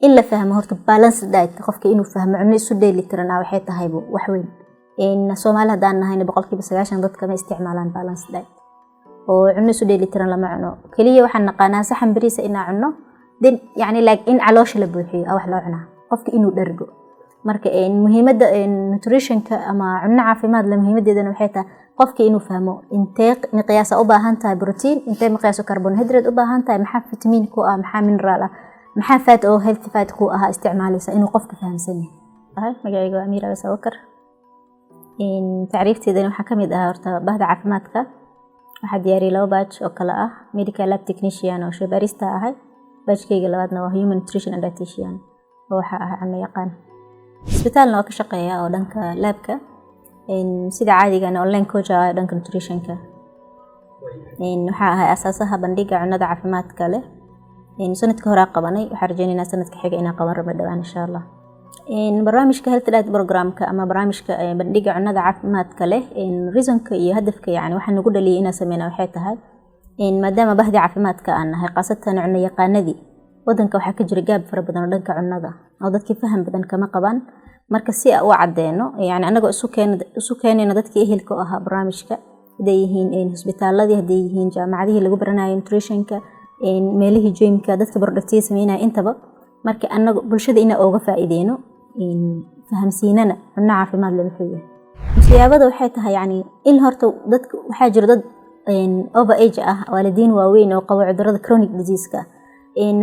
In la fahmo horta balance diet, qofka inuu fahmo cunno isu dheelitiran ah waxay tahay wax weyn. Soomaali haddaan nahayna, 90% dadka ma isticmaalaan balance diet oo cunno isu dheelitiran lama cuno. Keliya waxaan naqaanaa saxan bariisa inaa cunno, then yani like in caloosha la buuxiyo wax loo cunaa, qofka inuu dhergo. Marka muhiimadda nutritionka ama cunno caafimaad leh muhiimadeedana waxay tahay qofka inuu fahmo intee miqyaasa u baahan tahay protein, intee miqyaas oo carbohydrate u baahan tahay, maxaa vitamin ku ah, maxaa mineral ah, maxaa fat oo healthy fat ku ahaa isticmaalaysa, inuu qofka fahamsan yahay. Magacayga waa Amiir Abas Abubakar. Tacriifteedana waxaa kamid ah horta bahda caafimaadka. Waxaa diyaariyay laba batch oo kale ah medical lab technician oo shaybaarista ahay. Batchkayga labaadna waa human nutrition and dietitian oo waxaa ahay cunno yaqaan. Isbitaalna waa ka shaqeeya oo dhanka labka, sida caadigana online coach ah dhanka nutritionka. Waxaa ahay asaasaha bandhiga cunnada caafimaadka leh. Sanadka horaa qabanay, waxaa rajeynaynaa sanadka xiga inaan qaban rabno dhawaan, insha Allah. Barnaamijka health diet programka ama barnaamijka bandhiga cunnada caafimaadka leh, reasonka iyo hadafka yani waxaa nagu dhaliyay inaan sameyna waxay tahay maadaama bahdii caafimaadka aan nahay, khaasatan cunno yaqaanadii wadanka, waxaa ka jira gap fara badan oo dhanka cunnada oo dadkii faham badan kama qabaan. Marka si u cadeyno, yani anagoo isu keenayno dadkii ehelka u ahaa barnaamijka, hadday yihiin hosbitaaladii, hadday yihiin jaamacadihii lagu baranayo nutritionka, meelihii gymka, dadka productiga sameynaya intaba. Marka anagu bulshada inaa ooga faa'iideyno, fahamsiinana cunno caafimaad leh muxuu yahay. Siyaabada waxay tahay yani in horta dadka waxaa jira dad over age ah, waalidiin waaweyn oo qabo cudurada chronic disease-ka.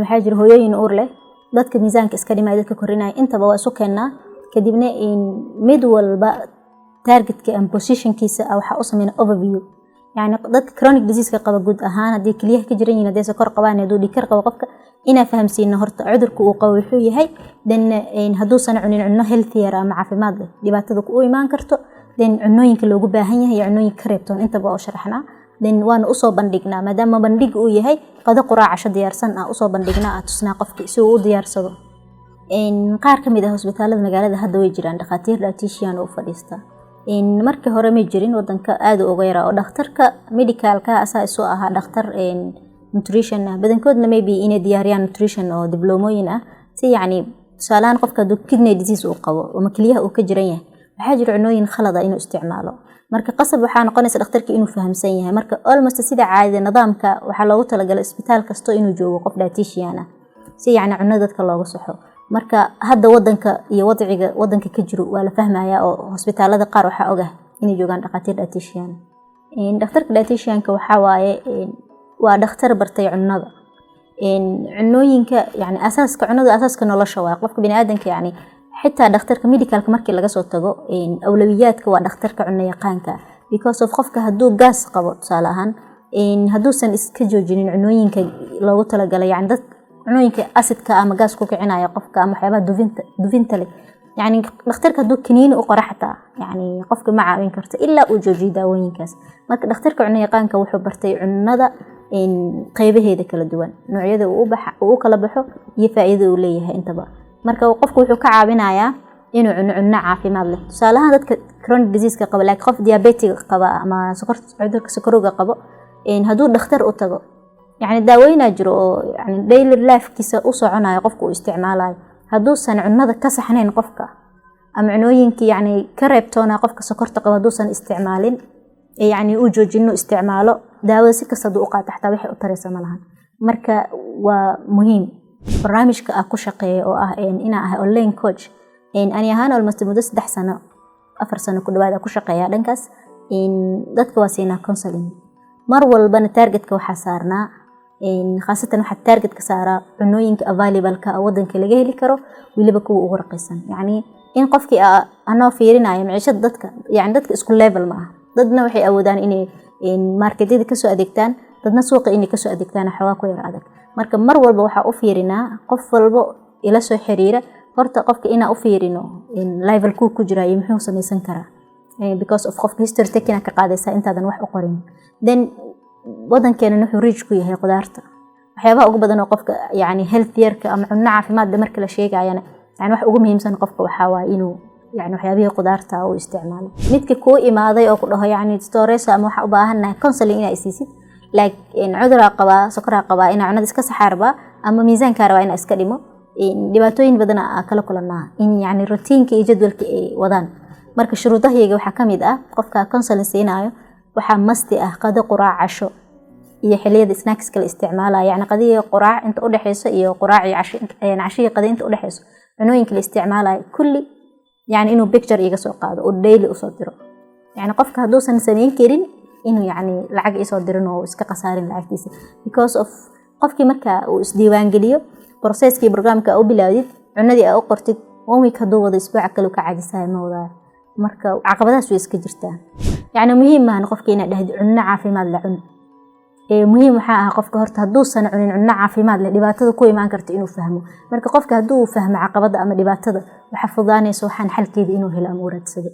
Waxaa jira hooyooyin uur leh, dadka miisaanka iska dhimaya, dadka korinaya, intaba waa isu keennaa. Kadibna mid walba targetka and positionkiisa waxaa u sameyna overview. Yani dadka chronic diseaseka qaba guud ahaan, haddii kelyaha ka jiran yihiin, haddii sokor qabaan, hadduu dhiig qabo, qofka inaa fahamsiino horta cudurka uu qabo wuxuu yahay, then hadduusan cunin cunno healthier ama caafimaad leh dhibaatada u imaan karto, then cunooyinka loogu baahan yahay iyo cunooyinka ka reebtoon intaba oo sharaxnaa. Then waana usoo bandhignaa, maadaama bandhig uu yahay qado, quraac, casho diyaarsan ah usoo bandhignaa, ah tusnaa qofki si uu u diyaarsado. Qaar ka mid ah hosbitaalada magaalada hadda way jiraan dhakhaatiir dietitian oo u fadhiista. Markii hore may jirin, wadanka aada uga yaraa oo dhakhtarka medicalka asaa isu ahaa dhakhtar nutrition ah. Badankoodna maybe inay diyaariyaan nutrition oo diblomooyin ah, si yacni tusaalahaan qofka hadduu kidney disease uu qabo ama kelyaha uu ka jiran yahay, waxaa jira cunooyin khalada inuu isticmaalo. Marka qasab waxaa noqonaysa dhakhtarka inuu fahamsan yahay. Marka almost sida caadida nidaamka waxaa loogu talagalay isbitaal kasto inuu joogo qof dietitian ah, si yacni cunno dadka looga saxo. Marka hadda wadanka iyo wadciga wadanka ka jiro waa la fahmayaa oo hosbitaalada qaar waxaa ogah inay joogaan dhakhaatiir dietitian. Dhakhtarka dietitianka waxaa waaye waa dhakhtar bartay cunnada, cunooyinka, yani asaaska cunnada, asaaska nolosha waaye qofka biniaadanka. Yani xitaa dhakhtarka medicalka markii laga soo tago, awlawiyaadka waa dhakhtarka cunno yaqaanka, because of qofka hadduu gaas qabo tusaale ahaan, hadduusan iska joojinin cunooyinka loogu talagalay, yani dad cunooyinka acidka ama gaas ku kicinaya qofka ama waxyaabaha dufinta leh, yani dhakhtarka hadduu kaniini u qoro xataa, yani qofka ma caawin karto ilaa uu joojiyo daawooyinkaas. Marka dhakhtarka cunno yaqaanka wuxuu bartay cunnada qeybaheeda kala duwan, noocyada uu u kala baxo iyo faa'iidada uu leeyahay intaba. Marka qofku wuxuu ka caawinayaa inuu cuno cunno caafimaad leh. Tusaalahaan dadka chronic diseaseka qaba, laakiin qof diabetic qaba ama cudurka sokorowga qabo, hadduu dhakhtar u tago, yani daawooyinaa jiro oo yani daily lifekiisa u soconayo qofka uu isticmaalayo. Hadduusan cunnada ka saxnayn qofka ama cunooyinkii yani ka reebtoona qofka sokorta qabo hadduusan isticmaalin, yani uu joojino isticmaalo daawada, si kasta hadduu u qaato xataa waxay u taraysa ma lahan. Marka waa muhiim barnaamijka ah ku shaqeeya oo ah inaa ahay online coach. Ani ahaan almost muddo 3 sano, 4 sano ku dhawaad ku shaqeeya dhankaas. Dadka waa siinaa counseling mar walbana. Targetka waxaa saarnaa, khaasatan waxaa targetka saaraa cunooyinka available-ka wadanka laga heli karo, weliba kuwa ugu raqiisan. Yacni in qofkii anoo fiirinayo maciishada dadka, yani dadka isku level ma aha. Dadna waxay awoodaan inay marketyada kasoo adeegtaan, dadna suuqa inay kasoo adeegtaan xoogaa ku yar adag. Marka mar walba waxaa u fiirinaa qof walbo ila soo xiriira horta qofka inaa u fiirino level kuu ku jira iyo muxuu samaysan karaa, because of qofka history taking ka qaadaysa intaadan wax u qorin. Then wadankeena wuxuu rich ku yahay qudaarta. Waxyaabaha ugu badan oo qofka yani healthierka ama cunno caafimaadda marka la sheegayana, yani wax ugu muhiimsan qofka waxaa waaye inuu yani waxyaabihii qudaarta uu isticmaalo. Midka kuu imaaday oo ku dhaho, yani storesa ama waxaa u baahannahay counseling inaa isiisid, like cuduraa qabaa, sokoraa qabaa, inaa cunada iska saxaa rabaa ama miisaankaa rabaa inaa iska dhimo. Dhibaatooyin badan aa kala kulanaa in yani routine-ka iyo jadwalka ay wadaan. Marka shuruudahayga waxaa ka mid ah, qofka counseling siinayo waxaa must ah qado, quraac, casho iyo xiliyada snacks-ka la isticmaalayo, yani qadiyo quraac inta udhexeyso iyo quraac iyo casho, cashihii qadi inta udhexeyso, cunooyinka la isticmaalayo kulli, yani inuu picture iga soo qaado oo daily usoo diro. Yani qofka hadduusan samayn karin, inuu yani lacag isoo dirin oo iska khasaarin lacagtiisa, because of qofkii marka uu isdiiwaangeliyo, process-kii programka u bilaawdid, cunadii aa u qortid, one week hadduu wado, isbuuca kale uu ka cajisayo, ma wadaayo. Marka caqabadahaas way iska jirtaa. Yani muhiim maahan qofka inaad dhahdid cunno caafimaad la cun. Muhiim waxaa ah qofka horta hadduusan cunin cunno caafimaad leh, dhibaatada ku imaan karta inuu fahmo. Marka qofka hadduu fahmo caqabada ama dhibaatada, waxaa fududaanaysa waxaan xalkeeda inuu helo ama uu raadsado.